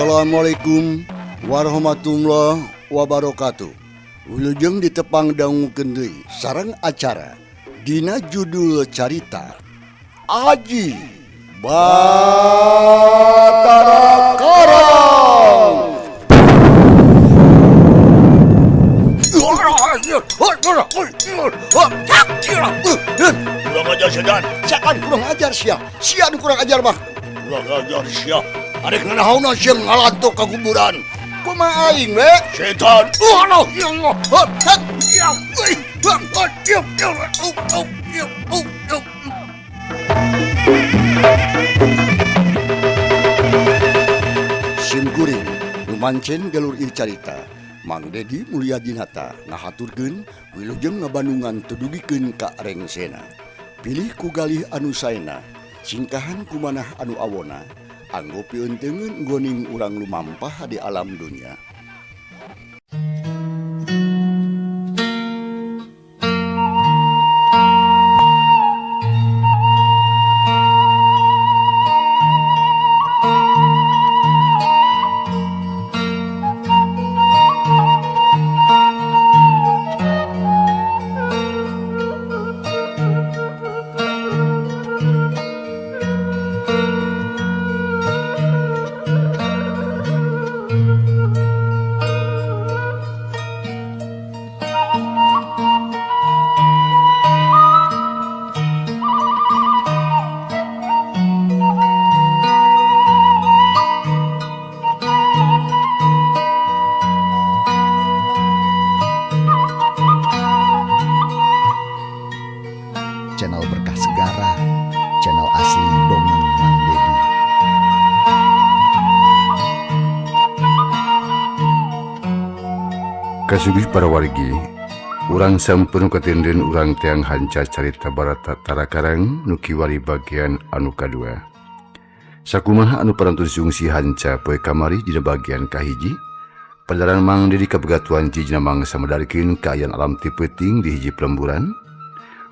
Assalamualaikum warahmatullahi wabarakatuh. Wilujeng ditepang dangukeun deui sareng acara dina judul carita Aji Batara Karang. Kurang ajar sedan. Siakan kurang ajar sia. Sia nu kurang ajar mah. Kurang ajar sia. Arek nanahauna sia ngalantok ka kuburan. Kumaha aing we? Setan. Allah ya Allah. Ya. Sim kuring nu mancen galur ieu carita. Mang Dedi Mulyadinata ngahaturkeun wilujeng ngabandungan tudugikeun ka rengsena. Pilih ku galih anu saena, singkahan ku manah anu awona, anggo pieunteuneun goning urang lumampah di alam dunya. Channel Berkah Segara, channel asli Dongeng Mang Dedi. Kasubih para wargi, urang sampun katenden urang teang hanca carita barata tarakarang nu kiwari bagian anu kadua. Sakumaha anu parantos sungsi hanca poe kamari dina bagian kahiji, padaran Mang Dedi kabegatuan jijina mangsa medarkeun kaayaan alam ti peuting di hiji pelemburan,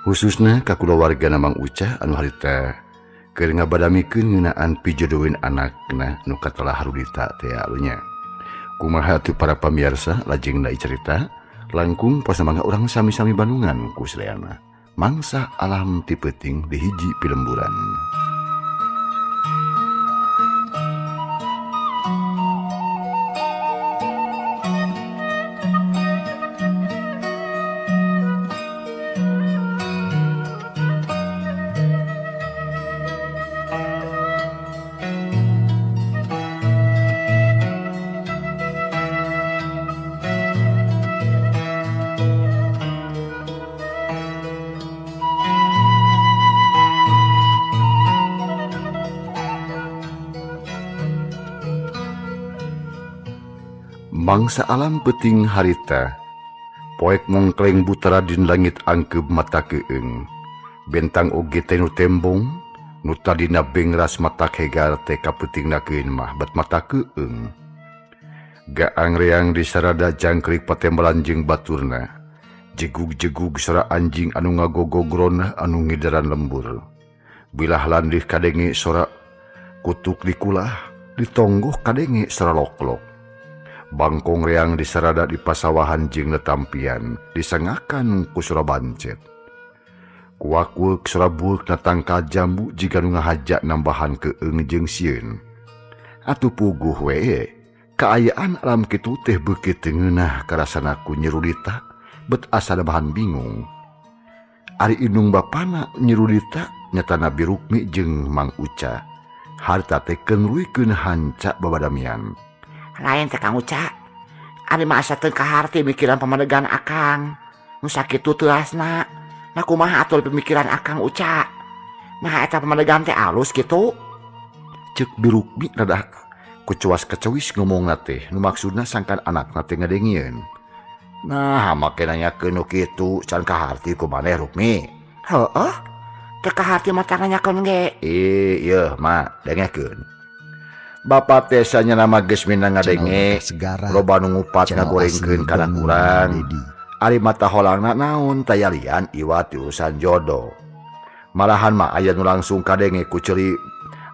khususna ka kulawarga Mang Ucah anu harita keur ngabadamikeun ngeunaan pijodoheun anakna nu katelah harudita teh alunya. Kumaha atuh para pamirsa lajengna carita langkung pasamangga urang sami-sami bandungan ku sadayana. Mangsa alam ti peuting di hiji pilemburan. Mangsa alam peuting harita, poek mongkleng butara din langit angkeb mata keung. Bentang oge teh nu tembong, nu tadina bengras mata hegar teh kapeutingna keun mah bet mata keung. Gaang reang di sarada jangkrik patembalan jeung baturna. Jegug-jegug sora anjing anu ngagogogrona anu ngideran lembur. Bilah landih kadenge sora kutuk dikulah, ditonggoh kadenge sora loklok. Bangkong reang disarada di pasawahan jeung netampian disengakan ku sora bancet. Kuak-kuak sora bueuk na tangkal jambu jiga nu ngahaja nambahan keung jeung sieun. Atuh puguh we, kaayaan alam kitu teh beuki teu ngeunah karasana ku Nyi Rudita bet asa bahan bingung. Ari indung bapana Nyi Rudita nyatana Birukmi jeung Mang Uca. Harita teh keun hanca babadamian. Lain teh Kang Uca, abi mah asa teu kaharti mikiran pamadegan akang. Nu sakitu teuasna. Nah kumaha atuh pemikiran akang Uca? Nah eta pamadegan teh alus kitu. Ceuk Birukmi rada kucuas kecewis ngomongna teh nu maksudna sangkan anakna teh ngadengieun. Nah make nanyakeun nu kitu can kaharti ku maneh Rukmi. Heueuh, teu kaharti mah nanyakeun ge. Ih, ieu mah dengekeun. Bapak teh sanyana mah geus minang ngadenge loba nu ngupat ngagorengkeun kana kurang. Ari mata holangna naon tayalian iwat urusan jodoh. Malahan mah aya nu langsung kadenge ku ceuli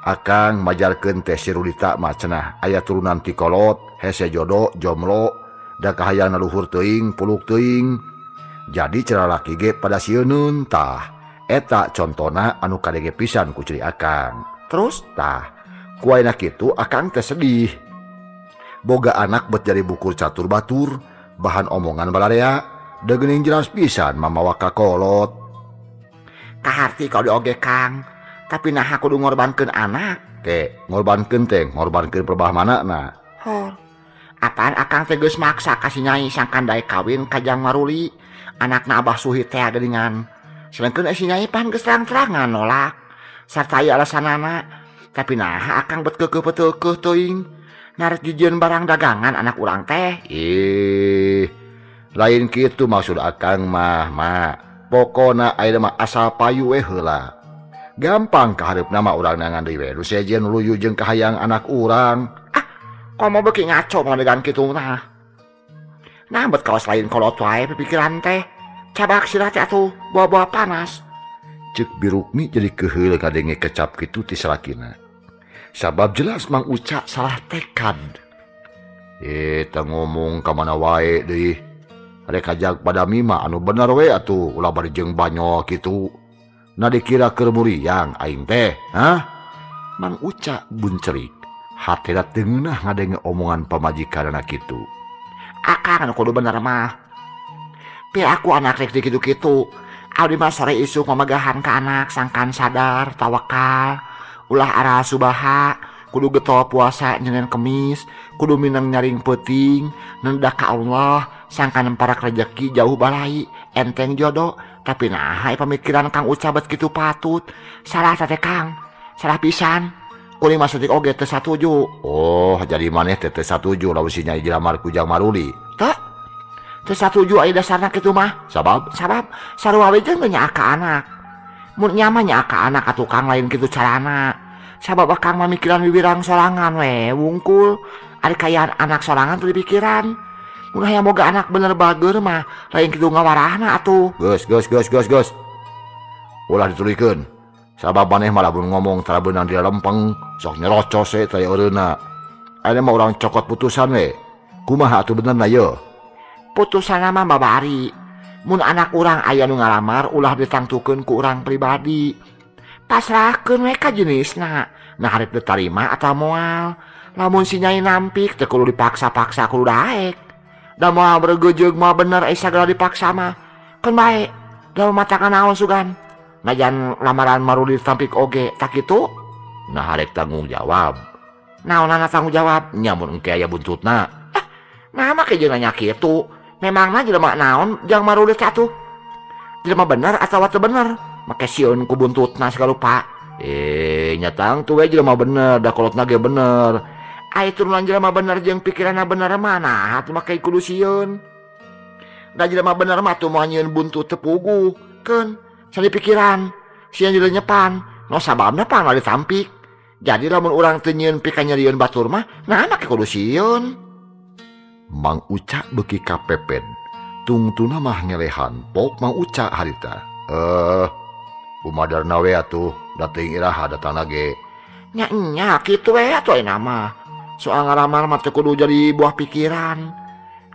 Akang majarkeun teh si Rudita mah cenah aya turunan ti kolot, hese jodo, jomlo, da kahayangna luhur teuing, puluk teuing. Jadi cenah laki ge pada sieuneun tah. Eta contona anu kadege pisan ku ceuli akang. Terus tah, ku ayeuna kitu akang teh sedih. Boga anak bet jadi bukur catur batur, bahan omongan balarea, deugening jelas pisan mamawa ka kolot. Kaharti kau dioge Kang, tapi naha kudu ngorbankeun anak. Ke, ngorbankeun teh, ngorbankeun perbah mana na. Hor. Apaan akang teh geus maksa ka si Nyai sangkan daek kawin ka Jang Maruli, anakna Abah Suhi teh geuningan. Sedengkeun si Nyai pan geus terang-terangan nolak. Sarta aya alasanana, tapi naha akang bet keukeuh peteukeuh teuing. Narik jijieun barang dagangan anak urang teh. Ih, lain kitu maksud akang mah, ma. Pokona ayeuna mah asal payu we heula. Gampang kahareupna mah urang nangan deui we. Nu sejen luyu jeung kahayang anak urang. Ah, komo beuki ngaco ngadegan kitu mah. Nah, bet kaos lain kolot wae pikiran teh. Cabak sirah teh atuh, bawa-bawa panas. Ceuk Birukmi jadi keheul ngadenge kecap kitu ti salakina. Sabab jelas Mang Uca salah tekad. Teu ngomong ka mana wae deui. Rek ajak pada mima anu bener we atuh ulah bari jeung banyol kitu. Na dikira keur muriang aing teh, hah? Mang Uca buncerik. Hatena teu ngeunah ngadenge omongan pamajikanna kitu. Akang anu kudu bener mah. Pi aku anak rek dikitu-kitu. Abdi mah sore isuk mamagahan ka anak sangkan sadar tawakal. Ulah arah subaha, kudu getol puasa nyenin kemis, kudu minang nyaring peuting, nendak ka Allah, sangkan parak rejeki jauh balai, enteng jodoh. Tapi nah, pemikiran Kang Uca bet kitu patut. Salah teh Kang, salah pisan. Kuring mah saeutik oge teu satuju. Oh, jadi maneh teh teu satuju lamun si Nyai dilamar ku Jang Maruli. Teu. Teu satuju aya dasarna kitu mah. Sabab? Sabab sarua we jeung nyaah ka anak. Mun nya mah nyaah ka anak atuh Kang lain kitu carana. Sabab akang mah mikiran wiwirang sorangan we wungkul. Ari kayaan anak sorangan teu dipikiran. Mun hayang boga anak bener bager mah lain kitu ngawarahna atuh. Geus geus geus geus geus. Ulah dituluykeun. Sabab maneh mah lamun ngomong tara beunang di lempeng, sok nyerocos we teh eureuna. Ayeuna mah urang cokot putusan we. Kumaha atuh benerna yeuh? Putusanna mah babari. Mun anak urang aya nu ngalamar ulah ditangtukeun ku urang pribadi. Pasrahkeun we ka jenisna. Nah hareup ditarima atawa moal. Lamun si Nyai nampik teu kudu dipaksa-paksa kudu daek. Da moal bergejeug moal bener ai sagala dipaksa mah. Keun bae. Da matakan naon sugan. Najan lamaran Maruli ditampik oge tak kitu? Nah hareup tanggung jawab. Naonana tanggung jawab? Nya mun engke aya buntutna. Ah, nah make jeung nanya kitu. Memangna jelema naon Jang Maruli teh atuh? Jelema bener atawa teu bener? Make sieun ku buntutna segala rupa. Nya tangtu we jelema bener, da kolotna ge bener. Ai turunan jelema bener jeung pikiranna bener mah nah atuh make kudu sieun. Da jelema bener mah tuh moal nyieun buntut teu puguh. Keun sali pikiran, sieun dilenyepan, no sababna pan moal ditampik. Jadi lamun urang teu nyieun pikanyerieun batur mah nah make kudu sieun. Mang Uca beuki kapepet. Tungtuna mah ngelehan pok Mang Uca harita. Kumadarna we atuh, da teuing iraha datangna ge. Nya nya kitu we atuh ayeuna mah. Soal ngalamar mah teu kudu jadi buah pikiran.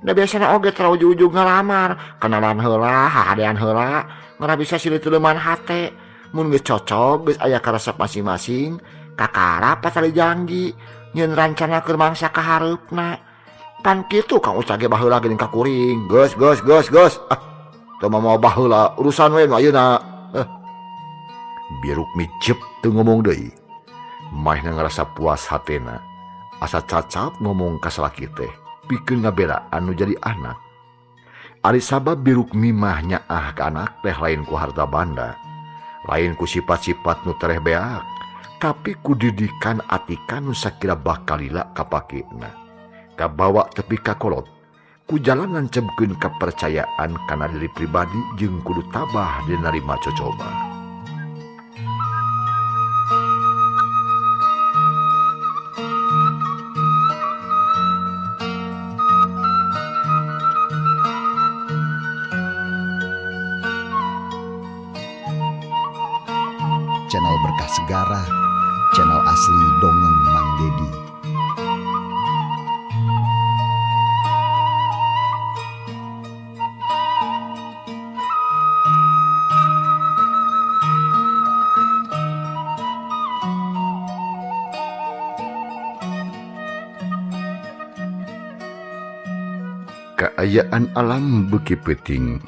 Da biasana oge tara ujug-ujug ngalamar, kenalan heula, hahadean heula, ngara bisa silih teuleman hate. Mun geus cocok, geus aya karesep masing-masing, kakara patali janji, nyieun rancana keur mangsa ka hareupna. Pan kitu Kang Uca ge baheula geuning ka kuring. Geus geus geus geus. Ah, teu mah baheula urusan we nu ayeuna. Birukmi cep teu ngomong deui. Maehna ngarasa puas hatena. Asa cacap ngomong ka salaki teh, pikeun ngabela anu jadi anak. Ari sabab Birukmi mah nyaah ka anak teh lain ku harta banda, lain ku sifat-sifat nu tereh beak, tapi ku didikan atikan nu sakira bakal lila kapakina. Kabawa tepi ka kolot, ku jalan ngancebkeun kepercayaan kana diri pribadi jeung kudu tabah dina narima cocoba. Channel Berkah Segara, Channel asli dongeng Mang Dedi. Kaayaan alam beuki peuting,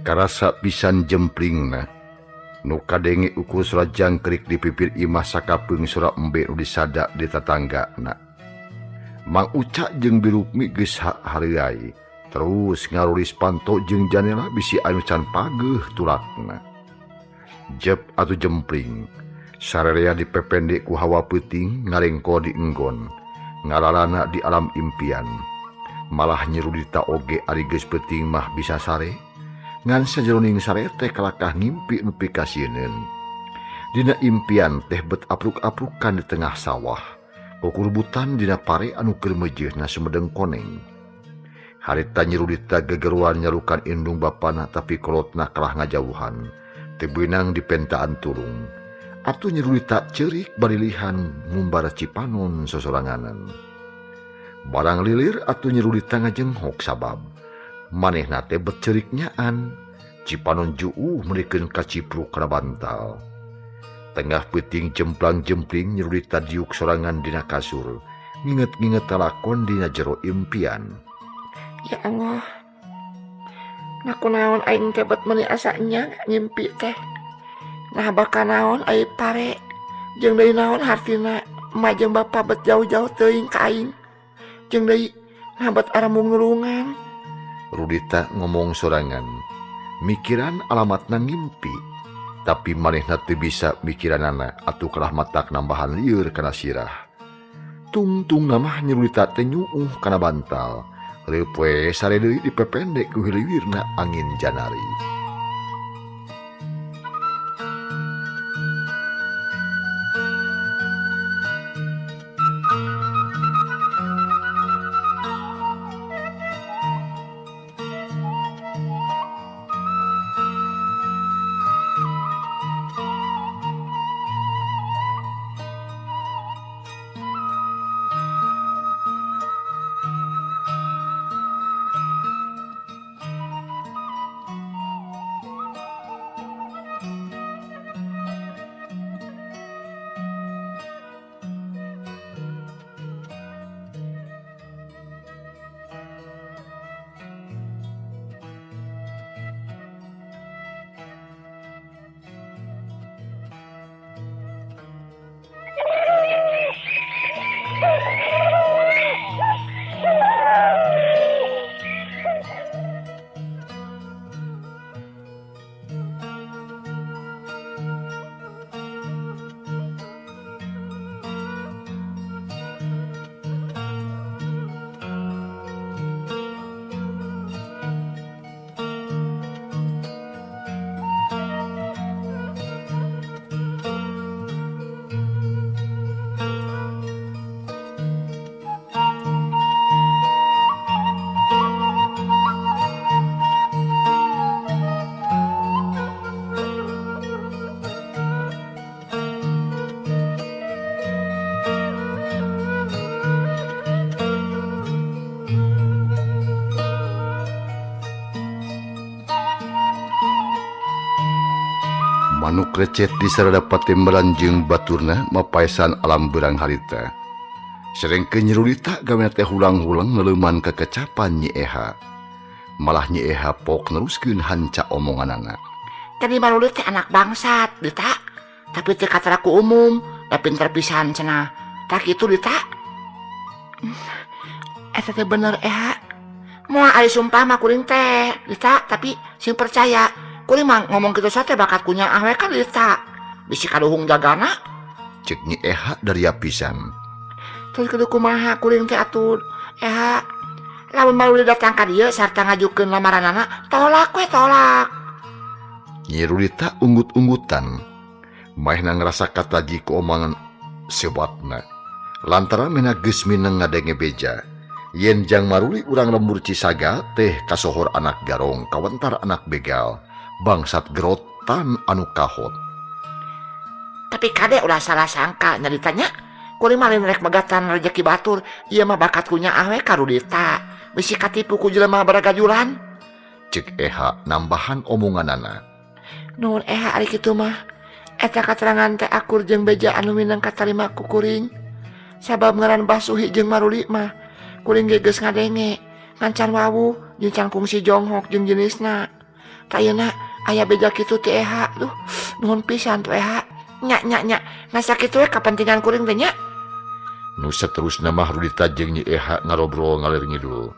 karasa pisan jemplingna. Nu kadenge ukur sora jangkrik di pipir imah sakapeung sora embe nu disada di tatanggana. Mang Uca jeung Birukmi geus hareuai, terus ngarulis panto jeung janela bisi anu can pageuh tulakna. Jep atuh jempling, sarerea dipepende ku hawa peuting ngarengko di enggon, ngalalana di alam impian. Malah Nyi Rudita oge ari geus peuting mah bisa sare ngan sajeroning sare teh kalakah ngimpi nu pikasieun. Dina impian teh bet apruk-aprukan di tengah sawah, kukurbutan dina pare anu keur meujeuhna sumedeng koneng. Harita Nyi Rudita gegeruan nyalukan indung bapana tapi kolotna kalah ngajauhan, teu beunang dipentaan tulung. Atuh Nyi Rudita ceurik barilihan ngumbara cipanon sosoranganan. Barang lilir atuh Nyi Rudita ngajenghok sabab manehna teh bet ceurik nyaan. Cipanon juuh meurikeun kacipruk kana bantal. Tengah peuting jemplang-jempling Nyi Rudita diuk sorangan dina kasur, nginget-nginget talakon dina jero impian. Ya Allah, nah kunaon aing teh bet meuni asa nya ngimpi teh. Nah bakal naon aing pare jeung deui naon hartina emak jeung bapa bet jauh-jauh teuing ka aing. Jeung deui nabat aramung nulungan. Rudita ngomong sorangan, mikiran alamatna ngimpi, tapi manehna teu bisa mikiranana atuh kalah matak nambahan lieur kana sirah. Tungtungna mah Nyi Rudita teh nyuuh kana bantal, reup we sare deui dipepende ku hiliwirna angin janari. Manuk recet di sarada patembalan jeung baturna mapaesan alam beurang harita. Serengkeun Nyi Rudita gawena teh hulang-hulang neleuman kekecapan Nyi Eha. Malah Nyi Eha pok neruskeun hanca omonganana. Tadi Maruli teh anak bangsat, Dita. Tapi teu katara ku umum, da pinter pisan cenah. Tah kitu Dita. Eta teh bener Eha. Moal ari sumpah mah kuring teh, Dita, tapi sing percaya. Kuring mah ngomong kitu sate bakat kunya ahwe kan Dita. Bisi kaduhung jagana. Cek Nyi Eha daria pisan. Terus kudu kumaha kuring teh atuh Eha. Lamun Maruli datang ka dieu sarta ngajukeun lamaranana, tolak we tolak. Nyi Rudita unggut-unggutan. Maehna ngrasa kataji ku omongan sewatna. Lantaran mehna geus mineng ngadenge beja. Yen jang Maruli urang lembur Cisaga teh kasohor anak garong kawentar anak begal. Bangsat gerotan anu kahot. Tapi kade ulah salah sangka nya ditanya. Kuring mah lain rek megatan rejeki batur, ieu mah bakat ku nyaah we ka Rudita. Bisi katipu ku jelema baragajulan. Cek Eha nambahan omonganana. Nuhun Eha ari kitu mah. Eta katerangan teh akur jeung beja anu minang katarima ku kuring. Sabab ngaran Basuhi jeung Maruli mah kuring ge geus ngadenge ngan can wawuh jeung can kungsi jonghok jeung jenisna. Tah ayeuna aya beja kitu ti Eha. Duh, nuhun pisan tuh Eha. Nya nya nya, ngasa kitu we kapentingan kuring teh nya. Nu saterusna mah Rudita jeung Nyi Eha ngarobrol ngalir ngidul.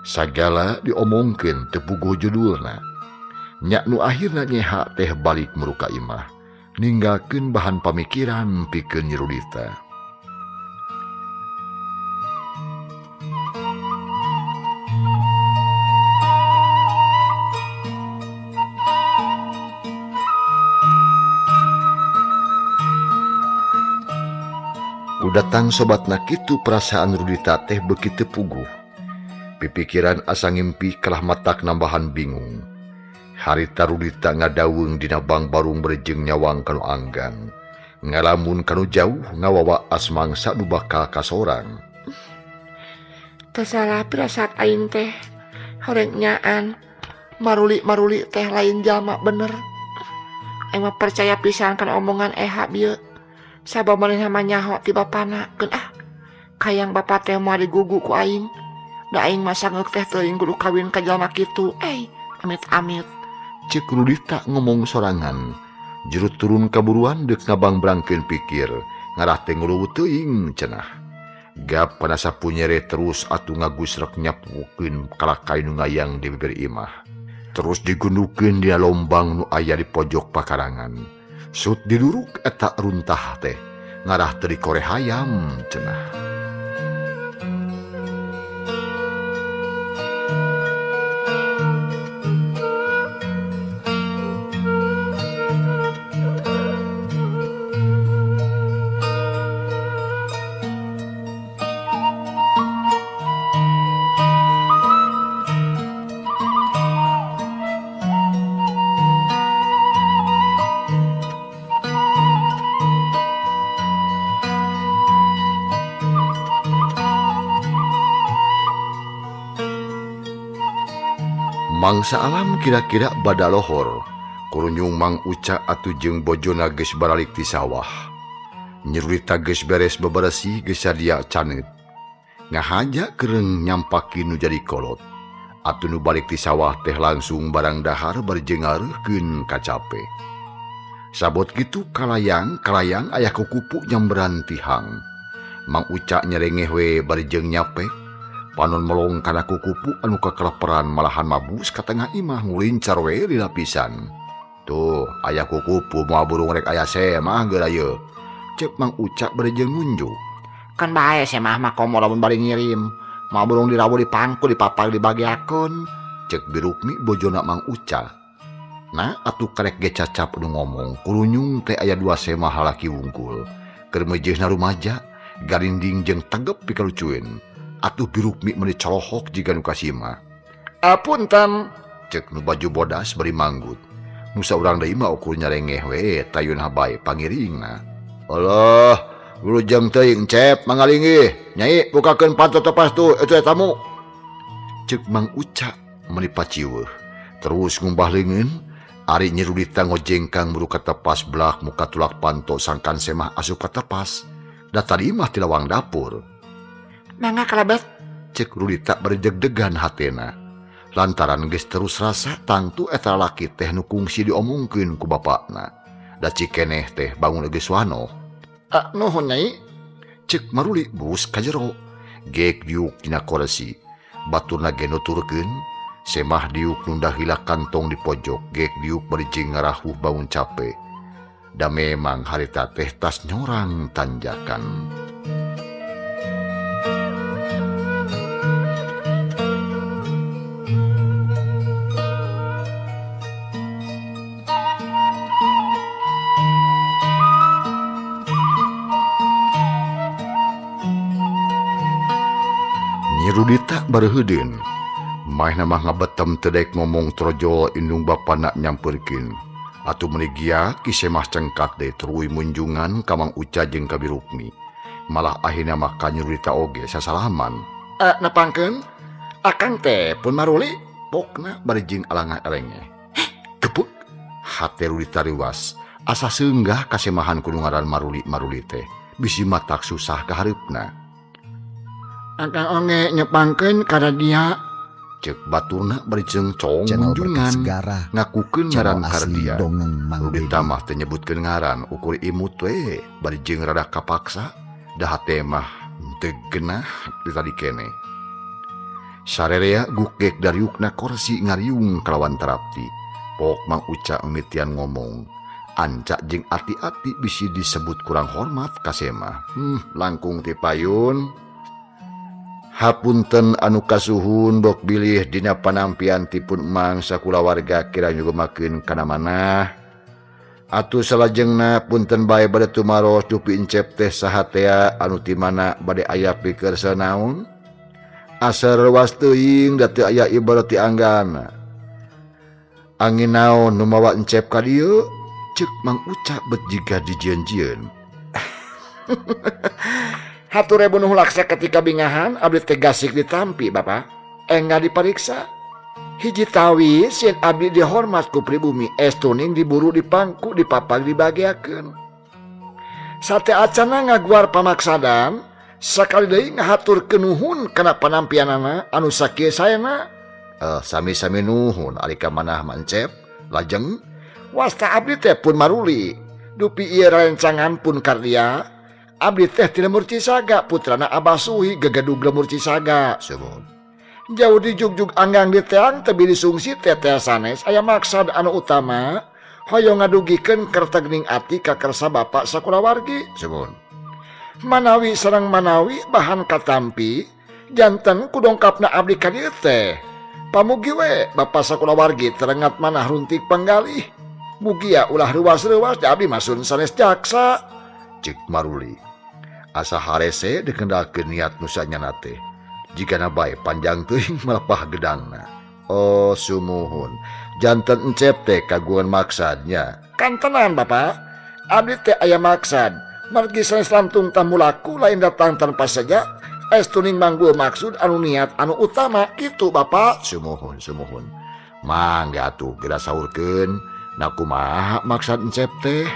Sagala diomongkeun teu puguh judulna. Nya nu akhirna Nyi Eha teh balik muruka imah, ninggalkeun bahan pamikiran pikeun Nyi Rudita. Datang sobatna kitu perasaan Rudita teh beuki teu puguh. Pipikiran asa ngimpi kalah matak nambahan bingung. Harita Rudita ngadaweung dina bangbarung berejeng nyawang kanu anggang. Ngalamun kanu jauh ngawawa asmangsa nu bakal kasorang. Teu salah pirasat aing teh horeng nyaan. Maruli-maruli teh lain jalma bener. Aing mah percaya pisan kana omongan Eha bieu. Sabab manehna mah nyaho ti bapana keun ah. Kayang bapa teh moal digugu ku aing. Da aing mah sangeuk teh teuing kudu kawin ka jalma kitu. Amit-amit. Ceuk Rudita ngomong sorangan. Jero turun kaburuan deuk ngabangbrangkeun pikir, ngarah teh nguluwut teuing cenah. Gap kana sapu nyere terus atuh ngagusrek nyapukeun kalakai nu ngayang di bibir imah. Terus digundukeun dina lombang nu aya di pojok pakarangan. Sut diduruk eta runtah teh ngarah teu dikore hayam cenah. Mangsa alam kira-kira badalohor, kurunyung Mang Uca atuh jeung bojona geus baralik ti sawah. Nyi Rudita geus beres beberesih geus sadia caneut. Ngahaja kereung nyampaki nu jadi kolot. Atuh nu balik ti sawah teh langsung barang dahar bari jeung ngareuhkeun kacape. Sabot kitu kalayang-kalayang aya kukupu nyamberan tihang. Mang Uca nyerengeh we bari jeung nyape. Panon melong kana kukupu anu kakeleperan malahan mabus ka tengah imah ngulincar we lila pisan. Tuh, aya kukupu moal burung rek aya semah geura yeuh. Cek Mang Uca bari jeung ngunjuk. Kan bae semah mah komo lamun bari ngirim. Moal burung dirawu dipangku dipapag dibagiakeun. Cek Birukmi bojona Mang Uca. Nah, atuh karek ge cacap nu ngomong, kurunyung teh aya dua semah lalaki wungkul. Keur meujeuhna rumaja, garinding jeung tegep pikalucueun. Atuh Birukmi meuni colohok jiga nu kasima. Apunten, cek nu baju bodas bari manggut. Nu saurang deui mah ukur nyarengeh we tayun habae pangiringna. Alah, wilujeng teuing cep mangalinggih. Nyai bukakeun panto tepas tuh eta tamu. Cek Mang Uca meuni paciweuh. Terus ngumbah leungeun, ari Nyi Rudita ngojengkang muru ka tepas blak muka tulak panto sangkan semah asup ka tepas. Da tadi mah ti lawang dapur. Mangga kalebet, cek Rudita bari deg-degan hatena. Lantaran geus terus rasa tangtu eta lalaki teh nu kungsi diomongkeun ku bapakna. Da cikeneh teh bangun geus wanoh. Nuhun Nyai, cek Maruli bus ka jero. Gek diuk dina koresi. Baturna ge nuturkeun, semah diuk nunda heula kantong di pojok, gek diuk bari jeung ngarahuh bangun cape. Da memang harita teh tas nyorang tanjakan. Nyi Rudita bareuheudeun. Maehna mah ngabetem teu daek ngomong trojol indung bapana nyampeurkeun. Atuh meuni gia Ki Semah cengkat deui tuluy munjungan ka Mang Uca jeung ka Birukmi. Malah akhirna mah ka Nyi Rudita oge sasalaman. Nepangkeun akang teh pun Maruli pokna bari jeung alangah elenge. Gepuk hate Rudita riwas asa seunggah kasemahan ku nu ngaran Maruli Maruli teh bisi matak susah ka hareupna. Akang oge nyepangkeun ka dia Cek baturna bari jeung cong Channel berkah munjungan segara, ngakukeun channel ngaran asli Kardia. dongeng Mang Rudita Dedi. mah teu nyebutkeun ngaran ukur imut we bari jeung rada kapaksa da hate mah teu genah di tadi keneh. Sarerea gukgek dariukna korsi ngariung kalawan tarapti. Pok Mang Uca mimitian ngomong. Ancak jeung ati-ati bisi disebut kurang hormat ka Semah. Langkung ti payun. Hapunten anu kasuhun bok bilih dina panampian tipun emang sakulawarga kira nyugemakeun kana manah. Atuh salajengna punten bae bade tumaros dupi encep teh sahatea anu ti mana bade aya pikeursa naon. Asa rewas teuing da teu aya ibarat ti anggana. Angin naon nu mawa encep ka dieu? Ceuk Mang Uca bet jiga dijieun-jieun. Hatur ribu nuhun laksa ketika bingahan abdi teh gasik ditampi Bapak. Engga dipariksa. Hiji tawis yen abdi dihormat ku pribumi estuning diburu dipangku dipapag dibagiakeun. Sate acana ngaguar pamaksadan sakali deui ngahaturkeun nuhun kana panampianana anu sakieu saena. Sami-sami nuhun ari ka manah mah encep lajeng wasta abdi teh pun Maruli. Dupi ieu rencangan pun Kardia. Abdi teh ti Lemur Cisaga putrana Abah Suhi gegedug Lemur Cisaga. Sumuhun. Jauh dijugjug anggang di teang tebi disungsi teteh sanes aya maksad anu utama hoyong ngadugikeun kertegning ati ka kersa bapak sakulawargi. Sumuhun. Manawi sareng manawi bahan katampi janten kudongkapna abdi ka dieu teh. Pamugi we bapak sakulawargi terengat manah runtik panggalih. Mugia ulah reuwas-reuwas da abdi masun sanes jaksa. Cek Maruli. Asa harese dikendalkeun niat nu sanyana teh. Jigana bae panjang teuing malapah gedangna. Oh sumuhun. Janten encep teh kagungan maksadnya. Kantenan Bapak. Abdi teh aya maksad. Margi sanes lantung tamulaku lain datang tanpa saja. Estuning manggul maksud anu niat anu utama kitu Bapak. Sumuhun sumuhun. Mangga atuh geura saurkeun. Na kumaha maksad encep teh?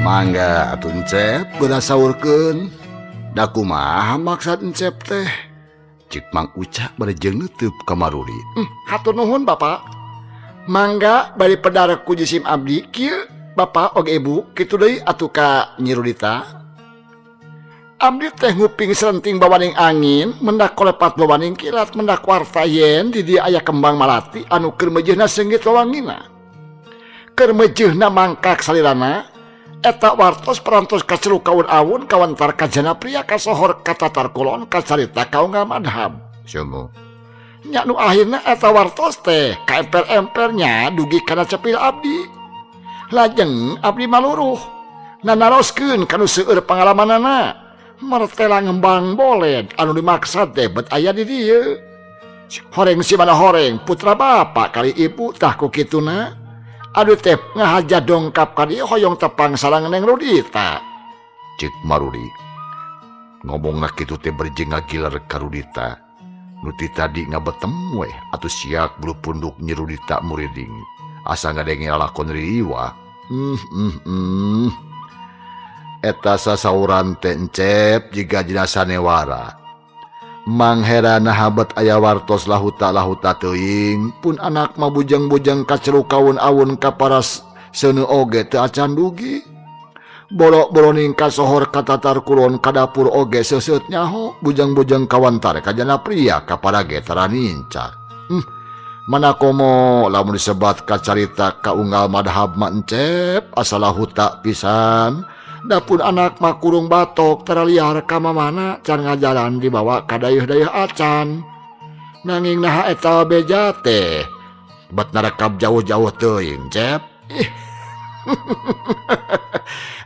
Mangga atuh encep geura saurkeun. Da kumaha maksad encep teh? Cik Mang Uca bari jeung neuteub ka Maruli. Hatur nuhun Bapak. Mangga bari pedar ku jisim abdi kieu Bapak oge Ibu kitu deui atuh ka Nyi Rudita. Abdi teh nguping serenting bawaning angin, mendak kolepat bawaning kilat, mendak warta yen di dieu aya kembang malati anu keur meujeuhna seungit wawangina. Keur meujeuhna mangkak salirana. Eta wartos perantos kaceluk kaun awun kawantar kajana pria kasohor katatar kulon kacarita kaunggal madhab. Sumu. Nya nu akhirna eta wartos teh kaemper-empernya dugi kana cepil abdi. Lajeng abdi maluruh. Nanaroskeun kanu seueur pangalamanana. Martela ngembang boled anu dimaksad teh bet aya di dieu. Horeng si mana horeng putra bapak kali ibu tah ku kituna. Aduh teh ngahaja dongkap ka dieu hoyong tepang sareng Neng Rudita. Cek Maruli. Ngomongna kitu teh bari jeung ngagiler ka Rudita. Nu ti tadi ngabetem weh atuh siak bulu punduk Nyi Rudita muriding. Asa ngadenge lalakon riwa. Eta sasauran teh encep jiga dina sanewara. Mang herana habat aya wartos lahuta-lahuta teuing pun anak mah bujeng-bujeng kaceluk kaun awun kaparas seuneu oge teu acan dugi. Borok-boroning kasohor katatar kulon ka dapur oge seuseut nyaho bujeng-bujeng kawantar kajana pria kaparage tara nincak. Mana komo lamun disebat kacarita kaunggal madhab mah encep asa lahuta pisan. Da pun anak mah kurung batok tara liar ka mamana can ngajalan dibawa ka dayeuh-dayeuh acan. Nanging naha eta beja teh bet narekap jauh-jauh teuing Cep. Ih.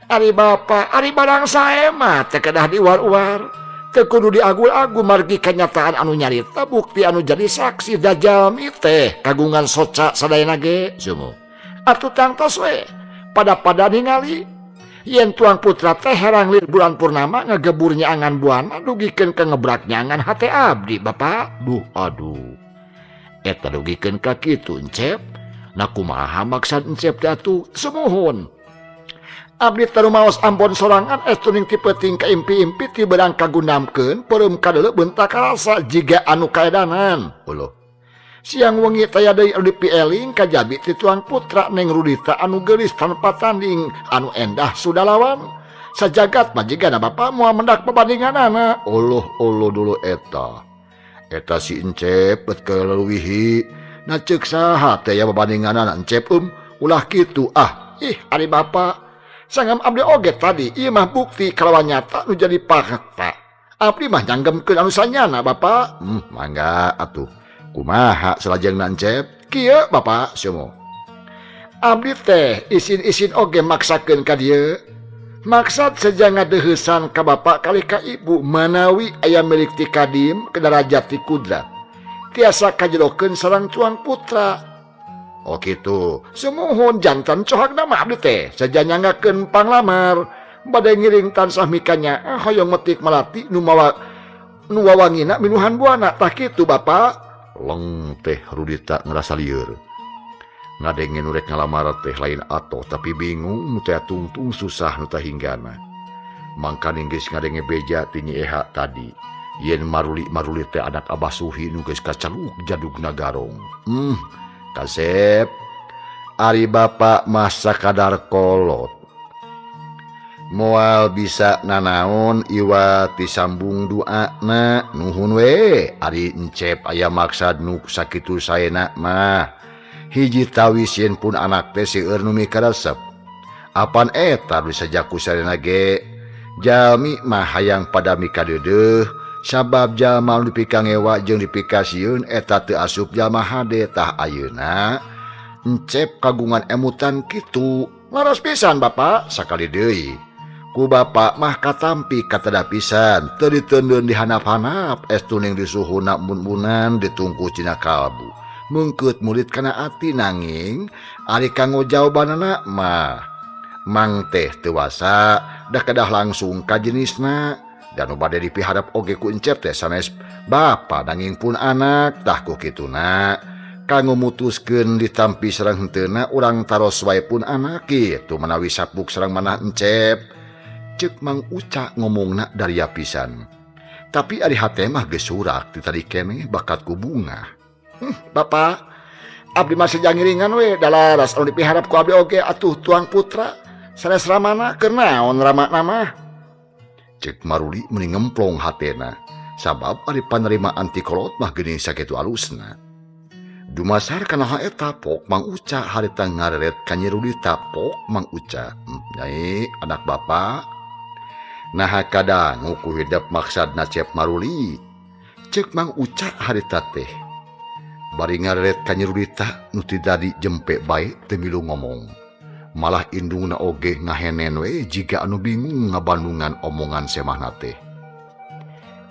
Ari bapa, ari barang sae mah teu kedah diuar-uar. Teu kudu diagul-agul margi kenyataan anu nyarita bukti anu jadi saksi da jalmi teh kagungan soca sadayana ge sumu. Atuh tangtos we pada-pada ningali yen tuang putra teh herang lir bulan purnama ngegebur nyaangan buana dugikeun ka ngebrak nyaangan hate abdi Bapak. Duh aduh. Eta dugikeun ka kitu Encep. Na kumaha maksad Encep teh atuh sumuhun. Abdi teh rumaos ampon sorangan estu ning ti peuting ka impi-impi ti beurang kagundamkeun peureum kadeuleu beunta karasa jiga anu kaedanan. Uluh. Siang wengi taya deui anu dipieling kajabi ti tuang putra Neng Rudita anu geulis tanpa tanding anu endah sudalawan. Sajagat mah jigana bapa moal mendak pabandinganana. Uluh uluh dulu eta. Eta si Encep bet kaleuwihi. Na ceuk saha teh ya babandinganana Encep ulah kitu ah. Ih ari bapa. Sangam abdi oge tadi ieu mah bukti kalawan nyata nu jadi fakta. Abdi mah nyanggemkeun anu sanyana bapa. Mangga atuh. Kumaha salajengna Encep? Kieu bapa sumu. Abdi teh isin-isin oge maksakeun ka dieu. Maksad seja ngadeuheusan ka bapa kalih ka ibu manawi aya milik ti kadim ke darajat ti kudrat. Tiasa kajelokeun sareng tuang putra. Oh kitu. Sumuhun jantan cohakna mah abdi teh seja nyanggakeun panglamar. Bade ngiring tansah mikanya hoyong metik melati nu mawa nu wawangina minuhan buana tah kitu bapa. Leng teh Rudita ngerasa lieur. Ngadenge nu rek ngalamar teh lain atoh tapi bingung nu teh tungtung susah nu teh hinggana. Mangkaning geus ngadenge beja ti Nyi Eha tadi. Yen maruli-maruli teh anak Abah Suhi nu geus kacaluk jadugna garong. Kasep. Ari bapa mah sakadar kolot. Moal bisa nanaon iwa tisambung duana nuhun we ari Encep aya maksad nu sakitu saena mah. Hiji tawis yen pun anak teh seueur nu mikaresep. Apan eta bisa jaku sarena ge jalmi mah hayang pada mikadeudeuh sabab jalma nu dipikangewa jeung dipikasieun eta teu asup jalma hade tah ayeuna Encep kagungan emutan kitu. Laras pisan bapa sakali deui. Ku bapa mah katampi katada pisan teu diteundeun di hanap-hanap estu ning disuhuna mun-munan ditungku cina kalbu. Mungkeut murid kana ati nanging ari kanggo jawabanana mah mang teh teu wasa da kedah langsung ka jenisna dan nu bade dipiharep oge ku Encep teh sanes bapa nanging pun anak tah ku kituna kanggo mutuskeun ditampi sareng henteuna urang taros wae pun anak kitu manawi sapuk sareng manah Encep. Ceuk Mang Uca ngomongna daria pisan. Tapi ari hate mah geus surak ti tadi keneh bakat ku bunga. Bapa, abdi mah seja ngiringan we dalaras anu dipiharap ku abdi oge atuh tuang putra sanes ramana keur naon ramana mah. Ceuk Maruli meuni ngemplong hatena sabab ari panerimaan ti kolot mah geuning sakitu alusna. Dumasar kana hal eta pok Mang Uca harita ngareret ka Nyi Rudita pok Mang Uca. Nyai anak bapa. Naha kadangu ku hidep maksadna Cep Maruli. Ceuk Mang Uca harita teh. Bari ngareret ka Nyi Rudita nu ti dadi jempe bae teu milu ngomong. Malah indungna oge ngahenen we jiga anu bingung ngabandungan omongan semahna teh.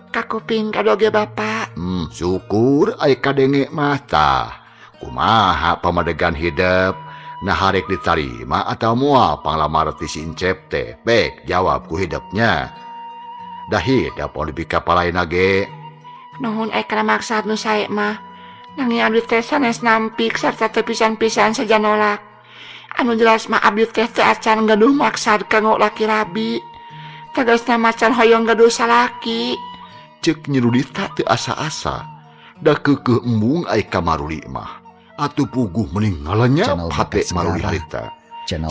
Kakuping kadoge bapa. Syukur ai kadenge mah tah. Kumaha pamadegan hidep? Nah harek ditarima atau moal panglamar ti si Encep teh? Bek jawab ku hidepnya. Dah hidep anu dipikapalaena ge. Nuhun ai kana maksad nu sae mah. Nanging abdi teh sanes nampik sarta teu pisan-pisan saja nolak. Anu jelas mah abdi teh teu acan gaduh maksad kanggo laki rabi. Tegasna macan hoyong gaduh salaki. Ceuk Nyi Rudita teu asa-asa. Da keukeuh embung ai ka Maruli mah. Atuh puguh meuning ngalanyap hate Maruli harita.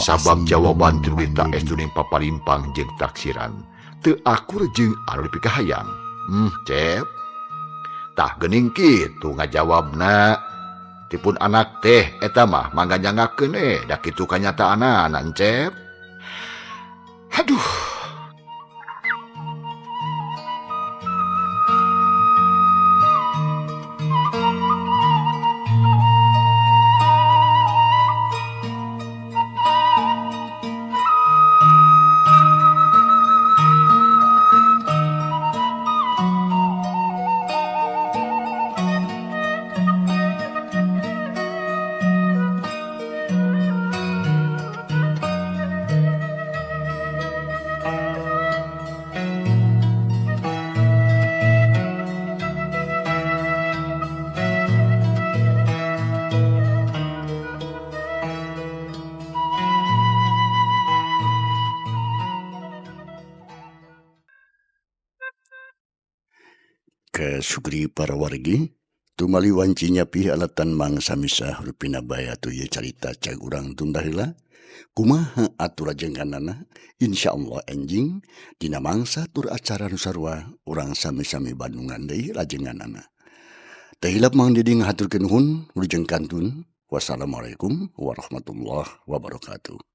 Sabab jawaban Nyi Rudita estu ning papalimpang jeung taksiran. Teu akur jeung anu dipikahayang. Cep. Tah geuning kitu ngajawabna. Tipun anak teh eta mah mangga nyangakeun da kitu kanyataanana Encep. Aduh. Kasukri para wargi tumali wanci nyapi alatan mangsa misa rupina bae atuh ieu carita cag urang tunda heula kumaha atuh rajenganana insyaallah enjing dina mangsa tur acara nu sarua urang sami-sami bandungan deui rajenganana. Teu hilap Mang Didi ngahaturkeun nuhun wilujeng kantun. Wassalamualaikum warahmatullahi wabarakatuh.